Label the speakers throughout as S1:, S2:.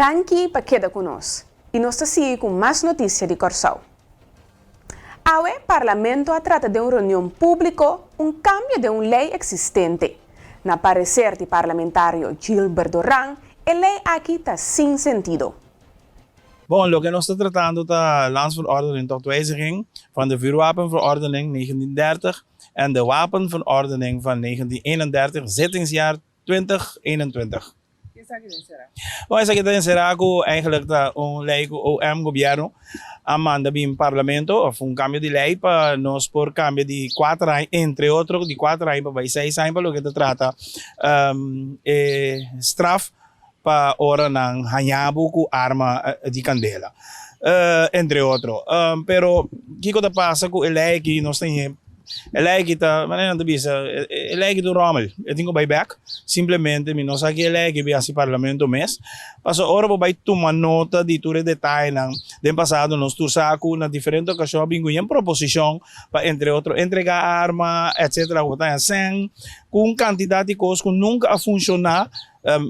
S1: Danki pa keda ku nos i nos ta sigui ku mas notisia di Kòrsou. Awe Parlamento a trata den un reunion públiko un kambio den un lei eksistente. Na pareser di parlamentario Gilbert Doran e lei aki ta sin sentido.
S2: Bon, loke nos ta tratando ta Landsverordening tot wijziging van de Vuurwapenverordening 1930 en de Wapenverordening van 1931, zittingsjaar 2021.
S3: Esaki ta enserá?
S2: Bon, esaki ta enserá ku eigenlijk ta un lei ku OM, gobièrnu, a manda bin parlamento òf un kambio di lei pa nos por kambia di kuater aña, entre otro di kuater aña pa bai seis aña pa loke ta trata e straf pa ora nan haña bo ku arma di kandela, entre otro. Pero kiko ta pasa ku e lei aki? Nos ta E lei aki ta, manera nan ta bisa, e lei aki ta un rommel, e tin ku bai bek. Simplemente mi no sa ki e lei aki bin hasi parlamento mes. Pasobra ora bo bai tuma nota di tur e detayenan, den pasado nos tur sa ku na diferente okashon a bin ku yen proposishon pa entre otro entrega arma etcetera ku bo ta haña sèn ku un kantidat di kos ku nunka a funshoná.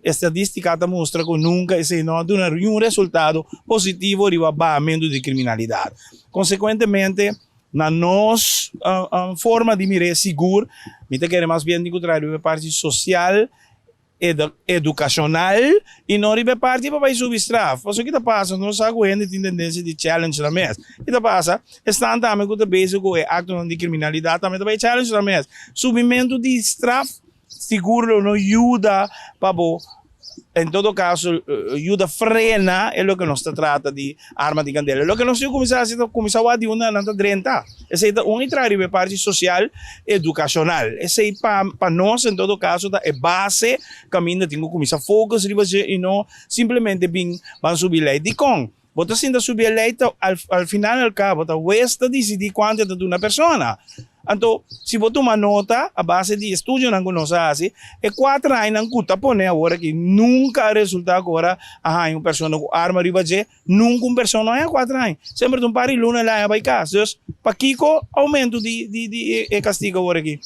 S2: Estadistika ta mustra ku nunka esei no a duna niun resultado positivo riba bahamentu di kriminalidat. Konsekuentemente, Na nos forma di mir'é sigur, mi ta kere mas bien tin ku traha riba e parti sosial, edukashonal i no riba e parti pa bai subi straf. Pasobra ki ta pasa? Nos sa ku hende tin tendensia di challenge nan mes. Ki ta pasa? Esnan tambe ku ta bezig ku e aktonan di kriminalidat tambe ta bai challenge nan mes. Subimentu di straf Sigur lo no yuda pa bo, en todo caso yuda frena e loke nos ta trata di arma di candela. Loke nos tin cu cuminsa haci ta cuminsa wak di unda nan ta drenta. Esey ta un y traha riba e parti social educacional. Esey pa pa nos en todo caso ta e base caminda tin cu cuminsa focus riba dje y no simplemente bin ban subi ley. Dicon? Bo ta sinta subi e lei ta al final al cabo ta hues ta dicidi cuanto e ta duna persona. Anto si bo tuma nota a base di estudionan cu nos a haci, e cuater añanan cu ta pone awor aki nunca a resulta cu ora a haña un persona cu arma riba dje, nunca un persona no haña cuater aña. Semper ta un par di luna el haña bay cas. Dus pakico aumento di di e castigo awor aki?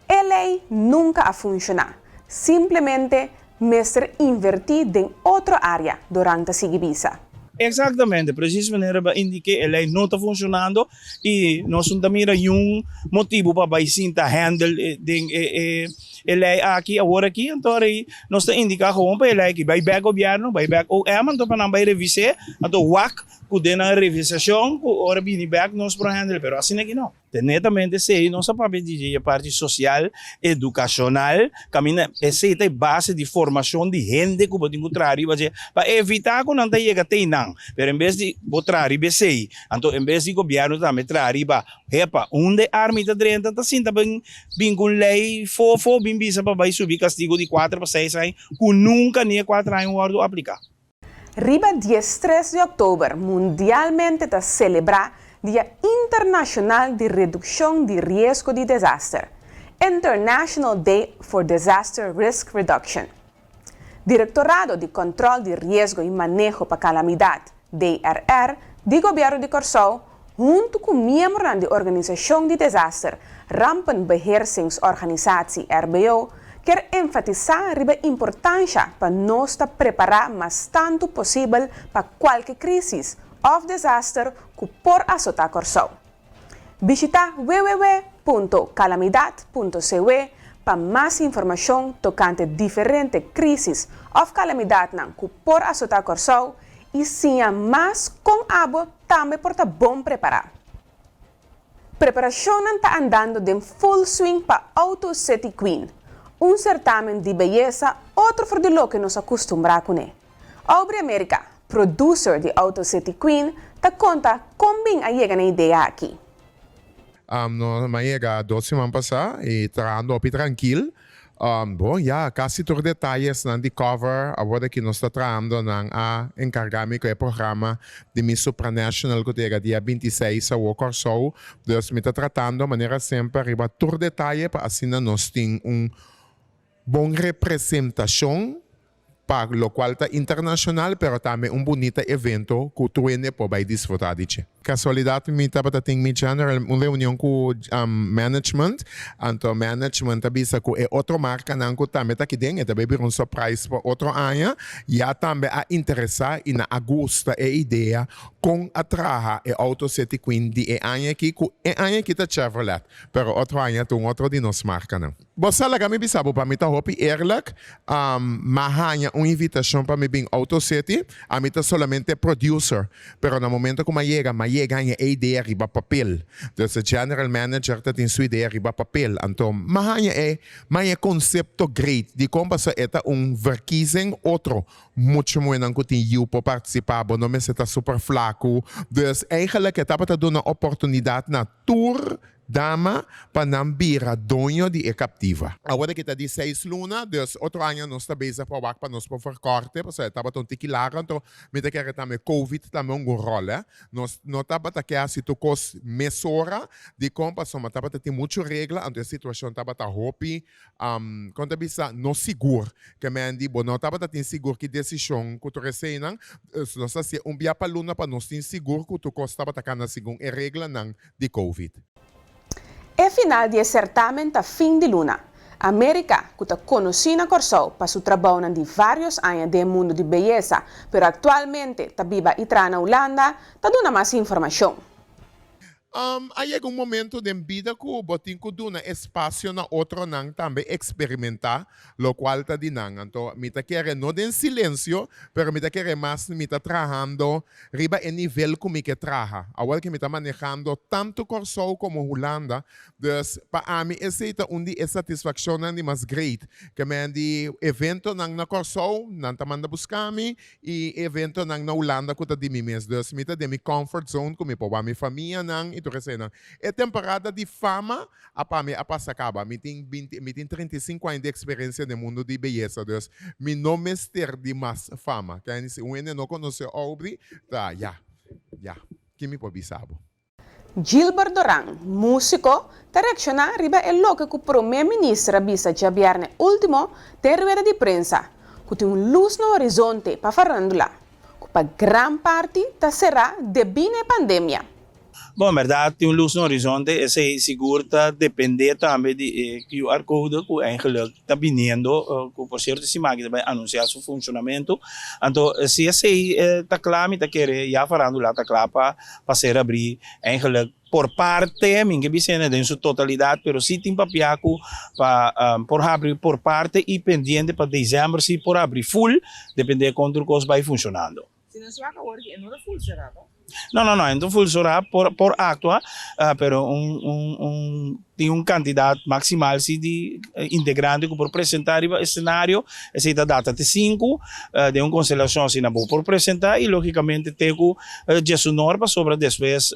S1: E lei nunka a funshoná, simplemente mester invertí den otro área, Doran ta sigui bisa.
S2: Exactamente, precies manera bo a indiké, e lei no ta funshonando i nos no ta mira niun motibu pa bai sinta handle den e lei aki awor aki, anto rei nos ta indiká gewoon pa e lei aki bai bek gobièrnu, bai bek OM anto pa nan bai revis'é, anto wak ku den nan revisashon ku ora bini bek nos por handle, pero asina aki no. Te netamente esei nos a papia di dje e parti sosial, edukashonal, kaminda esei ta e base di formashon di hende ku bo tin ku traha riba dje pa evitá ku nan ta yega te einan. Pero en bes di bo traha riba esei, anto en bes di gobièrnu tambe traha riba hepa unda e armi ta drenta ta sinta bin bin ku un lei fofo bin bisa pa bai subi kastigu di kuater pa seis aña ku nunka ni e kuater aña wòrdu apliká.
S1: Riba diestres di òktober mundialmente ta selebrá Dia Internashonal di Redukshon di Riesgo di Desaster, International Day for Disaster Risk Reduction. Direktorado di Kòntròl di Riesgo i Maneho pa Kalamidat, DRR, di Gobièrnu di Kòrsou huntu ku miembronan di Organisashon di Desaster Rampenbeheersingsorganisatie, RBO, kier enfatisá riba e importansha pa nos ta prepará mas tantu posibel pa kualke krísis òf desaster ku por asotá Kòrsou. Bishitá www.kalamidat.cw pa mas informashon tokante diferente krísis òf kalamidatnan ku por asotá Kòrsou i siña mas kon abo tambe por ta bon prepará. Preparashonnan ta andando den full swing pa Auto City Queen, un sertamen di beyesa otro for di loke nos a kustumbrá kuné. Aubrey America, producer di Auto City Queen, ta konta kon bin a yega na idea aki.
S4: No, mi a yega dos siman pasá i trahando hopi trankil. Bon, ya, kasi tur detayesnan di cover awor aki nos ta trahando, nan a enkargá mi ku e programa di mi Supranational ku ta yega dia 26 awor Kòrsou. Dus mi ta tratando manera semper riba tur detaye pa asina nos tin un bon representashon. pa locual ta internacional pero tambe un bunita evento cu tur hende por bay disfruta di dje. Casualidad mi tabata tin mi general un reunion cu management anto management a bisa cu e otro marcanan cu tambe ta aki den e ta bay bira un surprise pa otro aña ya tambe a interesa y nan a gusta e idea con a traha e auto City Queen di e aña aki cu e aña aki ta Chevrolet pero otro aña ta un otro di nos marcanan. Bo sa laga mi bisa bo pa mi ta hopi eerlijk, m'a haña un invitacion pa mi bin Auto City, ami ta solamente producer, pero na momento cu m'a yega, m'a yega haña e idea riba papel, dus e general manager ta tin su idea riba papel, anto m'a haña e, m'a haña e concepto great, dicon pasobra e ta un verkiezing otro, mucho muhernan cu tin yiu por participa, bo no mester ta super flaco, dus eigenlijk e tabata duna oportunidad na tur Dama pa nan bira doño di e Captiva. Awor aki ta di seis luna, dus otro aña nos ta bezig pa wak pa nos por verkorte, pasobra e tabata un tiki largo, anto mi ta kere tambe covid tambe un gun rol, eh. Nos no tabata ke hasi tur kos mesora, dikon? Pasobra tabata tin muchu regla, anto e situashon tabata hopi Kon ta bisa no sigur ke men di bo no tabata tin sigur ki desishon ku tur eseinan. Nos ta hasié un bia pa luna pa nos tin sigur ku tur kos tabata kana segun e reglanan di covid.
S1: E final di e sertamen ta fin di luna. America, ku ta konosí na Kòrsou pa su trabounan di vários aña den e mundu di beyesa, pero aktualmente ta biba i traha na Hulanda, ta duna mas informashon.
S4: A yega un momento den bida ku bo tin ku duna espasio na otronan tambe eksperimentá lokual ta di nan. Anto mi ta kere no den silensio, pero mi ta kere mas mi ta trahando riba e nivel ku mi ke traha. Awor ke mi ta manehando tantu Kòrsou komo Hulanda, dus pa ami esei ta un di e satisfakshonnan di mas great. Ke men di eventonan na Kòrsou, nan ta manda buska mi, I eventonan na Hulanda ku ta di mi mes. Dus mi ta den mi comfort zone ku mi por wak mi famianan i tur eseinan. E temporada di fama a pa mi a pasa kaba. Mi tin binti, mi tin 35 aña di eksperensia den mundu di beyesa. Dus mi no mester di mas fama. Kende si un hende no konosé Aubrey, ta ya, ya, ki mi por bisa bo?
S1: Gilbert Doran, músiko, ta reakshoná riba e loke ku Promé Minister a bisa djabièrnè último den rueda di prensa, ku tin un lus na horizonte pa farándula, ku pa gran parti ta será debí na e pandemia.
S2: Bon, bèrdat tin un lus na horizonte, esei sigur ta dependé tambe di e QR code ku eigenlik ta biniendo, ku por sierto siman aki ta bai anunsiá su funshonamentu. Anto si esei ta kla mi ta kere ya farándula ta kla pa pa ser abrí eigenlijk por parte, mi ke bisa den su totalidat, pero si tin papia ku pa por habri por parte i pendiente pa december si por habri full, depende kon tur kos bai funshonando.
S3: Si nos wak awor ki e no ta full será to?
S2: No, no, no, e no ta full será, por por aktua, pero un un un tin un kantidat maksimal si di integrante ku por presentá riba escenario, esei ta data te sinku, den un konstelashon asina bo por presentá i logikamente te ku djesunor pasobra despues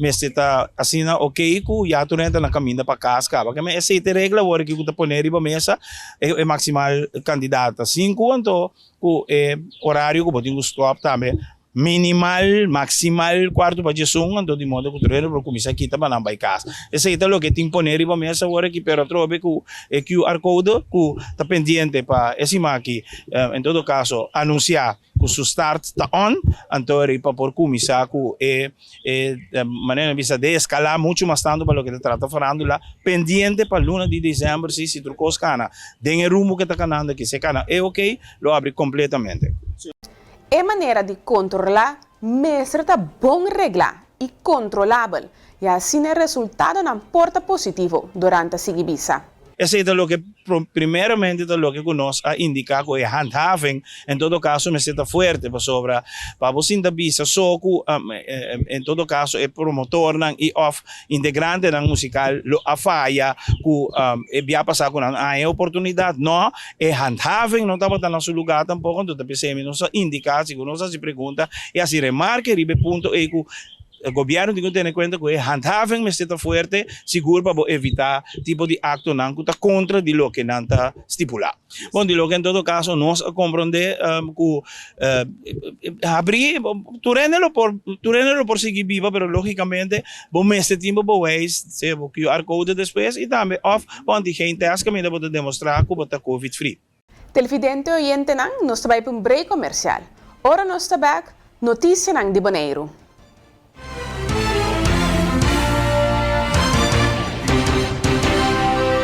S2: mester ta asina ok ku ya tur hende ta na kaminda pa kas kaba. Keme esei ta e regla awor aki ku ta pone riba mesa, e maksimal kantidat ta sinku anto ku e orario ku bo tin ku stòp tambe Minimal, maximal, cuarto pa diesun, anto di modo cu tur hende por cuminsa kita pa nan bay cas. Esey ta loke tin pone riba mesa awor aki, pero atrobe cu e QR code cu ta pendiente pa e siman aki, en todo caso anuncia cu su start ta on, anto eri pa por cuminsa cu e e manera nan bisa deescala mucho mas tanto pa loke ta trata farandula, pendiente pa luna di december si, si tur cos cana den e rumbo cu ta canando aki, si e cana e ok, lo abri completamente.
S1: E manera di kontrolá mester ta bon reglá i kontrolabel, i asina e resultadonan por ta positivo, Doran ta sigui bisa.
S2: Esei ta loke primeramente ta loke ku nos a indiká ku e handhaving en todo kaso mester ta fuerte, pasobra pa bo sinta bisa so ku en todo kaso e promotornan i òf integrantenan musikal lo a faya ku e bia pasá ku nan a haña e oportunidat, no. E handhaving no tabata na su lugá tampoko, anto ta p'esei mi nos a indiká, sigur nos a hasi pregunta i hasi remarke riba e punto ei ku gobièrnu tin ku tene kuenta ku e handhaving mester ta fuerte sigur pa bo evitá tipo di aktonan ku ta kontra di loke nan ta stipulá. Bon, di loke en todo kaso nos a komprondé ku Habrí, tur hende lo por, tur hende lo por sigui biba, pero lógicamente bo mester tin bo bewijs, sea bo QR code despues y tambe of bo antigen test caminda bo ta demostra cu bo ta covid free.
S1: Televidente oyentenan, nos ta bai pa un break komersial. Ora nos ta back, notisianan di Boneiru.